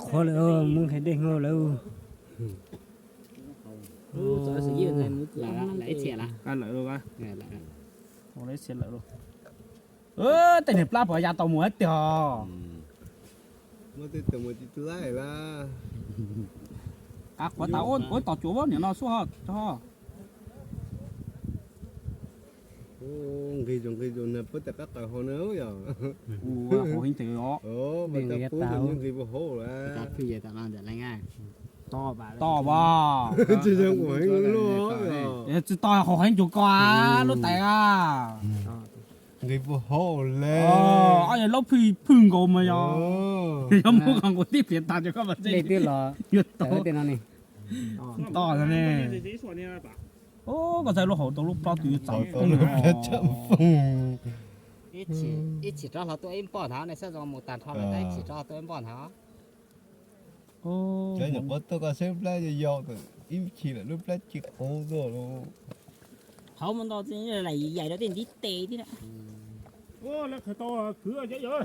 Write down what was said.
Qhuav lawm, muab nqhis dej hau lawm. Lawm, lawm. Tej niag plab puas ya tau mus tiag. Qab qhuav tas ua tos cuav niam no xub ho. Nqis zus nqis zus na, puab tes qab qawg hau na yog. Hau heev tes os. Nqis puag hau lawm. Toj pas. Tsis yog ua heev luaj. Tsis toj hau heev cuag koj lub tais a. Nqis puag hau le. Ob yog laub phwj phwj nkaus mas yog. Yog muab qhov nkaus tib pliav tas rau koj mas twb los yuav tau. Toj ne. Koj txhais lub hauv tau lub plaub twb yuav txaus. Ib chim rov hlo tuaj ib npoj nthav, nej saib zoo mus tag nrho lawm tab ib chim rov hlo tuaj ib npoj nthav. Cov nyuam qhuav tuaj koj saib plab yau yau, ib chim lawm lub plab ci qub tuaj lauj. Hauv mus nto yaim rau tej ntiv tes thiab. Lawv qhia tau kwv cov yawg.